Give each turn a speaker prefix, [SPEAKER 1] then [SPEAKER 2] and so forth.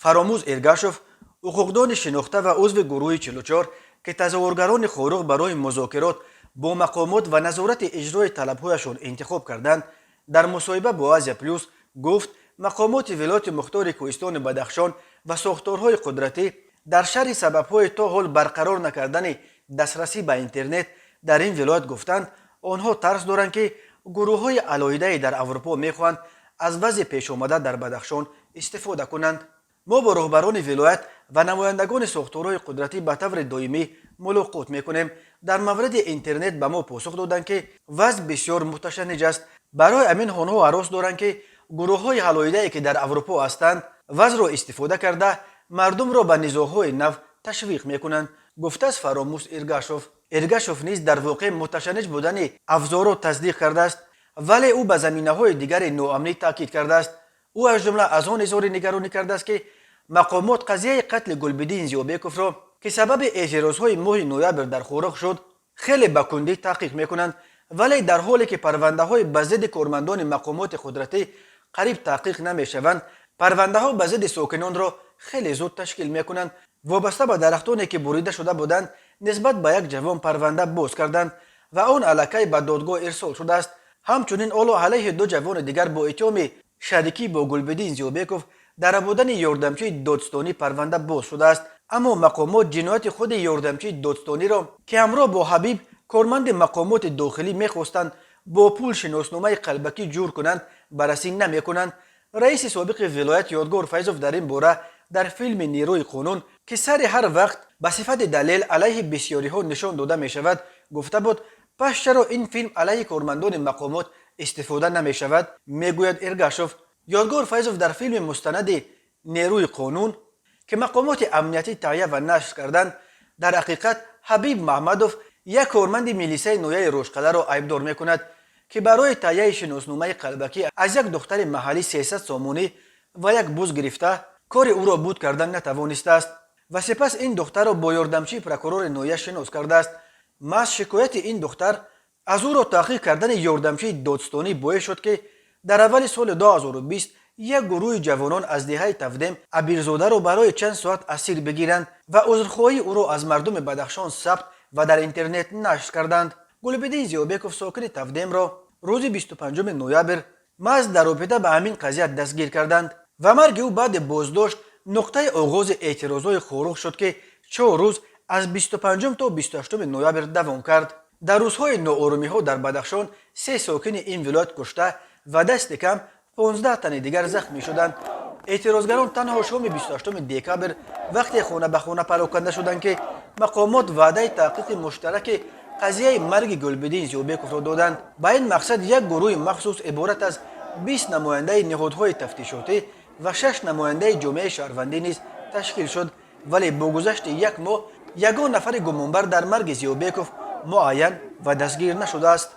[SPEAKER 1] Фаромуз Эргашов, ҳуқуқдони шинохта ва узви гурӯҳи 44, ки тазоҳургарони Хоруғ барои музокирот бо мақомот ва назорати иҷрои талабҳояшон интихоб карданд, дар мусоҳиба бо Азия Плюс гуфт, мақомоти вилояти мухтори кӯҳистони Бадахшон ва сохторҳои қудратӣ дар шарҳи сабабҳои то ҳол барқарор накардани дастрасӣ ба интернет дар ин вилоят гуфтанд, онҳо тарс доранд, ки гурӯҳҳои алоҳидае дар Аврупо мехоҳанд аз вазъи пешомада дар Бадахшон истифода кунанд. Мо бо роҳбарони вилоят ва намояндагони сохторҳои қудратӣ ба таври доимӣ мулоқот мекунем. Дар мавриди интернет ба мо посух доданд, ки вазъ бисёр муташанниҷ аст. Барои ҳамин онҳо ҳарос доранд, ки гурӯҳҳои алоҳидае, ки дар Аврупо ҳастанд, вазъро истифода карда, мардумро ба низоъҳои нав ташвиқ мекунанд, гуфтааст Фаромӯз Иргашов. Эргашов низ дар воқеъ муташанниҷ будани авзоъро тасдиқ кардааст, вале ӯ ба заминаҳои дигари ноамнӣ таъкид кардааст. Ӯ аз ҷумла аз он изҳори нигаронӣ кардааст, ки мақомот қазияи қатли Гулбиддин Зиёбековро, ки сабаби эътирозҳои моҳи ноябр дар Хоруғ шуд, хеле ба кундӣ таҳқиқ мекунанд, вале дар ҳоле ки парвандаҳои ба зидди кормандони мақомоти қудратӣ қариб таҳқиқ намешаванд, парвандаҳо ба зидди сокинонро хеле зуд ташкил мекунанд. Вобаста ба дарахтоне, ки бурида шуда буданд, нисбат ба як ҷавон парванда боз карданд ва он аллакай ба додгоҳ ирсол шудааст. Ҳамчунин ҳоло алайҳи ду ҷавони дигар бо иттиҳоми шарикӣ бо Гулбиддин Зиёбеков дар рабудани ёрдамчии додстонӣ парванда боз шудааст. Аммо мақомот ҷинояти худи ёрдамчии додстониро, ки ҳамроҳ бо Ҳабиб, корманди мақомоти дохилӣ, мехостанд бо пул шиносномаи қалбакӣ ҷур кунанд, баррасӣ намекунанд. Раиси собиқи вилоят Ёдгор Файзов дар ин бора дар филми «Нерӯи қонун», ки сари ҳар вақт ба сифати далел алайҳи бисёриҳо нишон дода мешавад, гуфта буд. Пас чаро ин филм алайҳи кормандони мақомот истифода намешавад, мегӯяд Эргашов. Ёдгор Файзов дар филми мустанади «Нерӯи қонун», ки мақомоти амниятӣ таҳия ва нашр карданд, дар ҳақиқат Ҳабиб Маҳмадов, як корманди милисаи ноҳияи Рошқаларо айбдор мекунад, ки барои таҳияи шиносномаи қалбакӣ аз як духтари маҳаллӣ 300 сомонӣ ва як буз гирифта, кори ӯро буд кардан натавонистааст ва сипас ин духтарро бо ёрдамчии прокурори ноҳия шинос кардааст. Маҳз шикояти ин духтар аз ӯро таҳқиқ кардани ёрдамчии додстонӣ боис шуд, ки дар аввали соли 2020 як гурӯҳи ҷавонон аз деҳаи Тавдем Абирзодаро барои чанд соат асир бигиранд ва узрхоҳии ӯро аз мардуми Бадахшон сабт ва дар интернет нашр карданд. Гулбиддин Зиёбеков, сокини Тавдемро, рӯзи 25 ноябр маҳз дар робита ба ҳамин қазия дастгир карданд ва марги ӯ баъди боздошт нуқтаи оғози эътирозҳои Хоруғ шуд, ки 4 рӯз аз 25 то 28 ноябр давом кард. Дар рӯзҳои нооромиҳо дар Бадахшон се сокини ин вилоят кушта ва дасти кам 15 тани дигар захмӣ шуданд. Эътирозгарон танҳо шоми 28 декабр вақте хона ба хона пароканда шуданд, ки мақомот ваъдаи таҳқиқи муштараки қазияи марги Гулбиддин Зиёбековро доданд. Ба ин мақсад як гурӯҳи махсус иборат аз 20 намояндаи ниҳодҳои тафтишотӣ ва шаш намояндаи ҷомеаи шаҳрвандӣ низ ташкил шуд, вале бо гузашти як моҳ ягон нафари гумонбар дар марги Зиёбеков муайян ва дастгир нашудааст.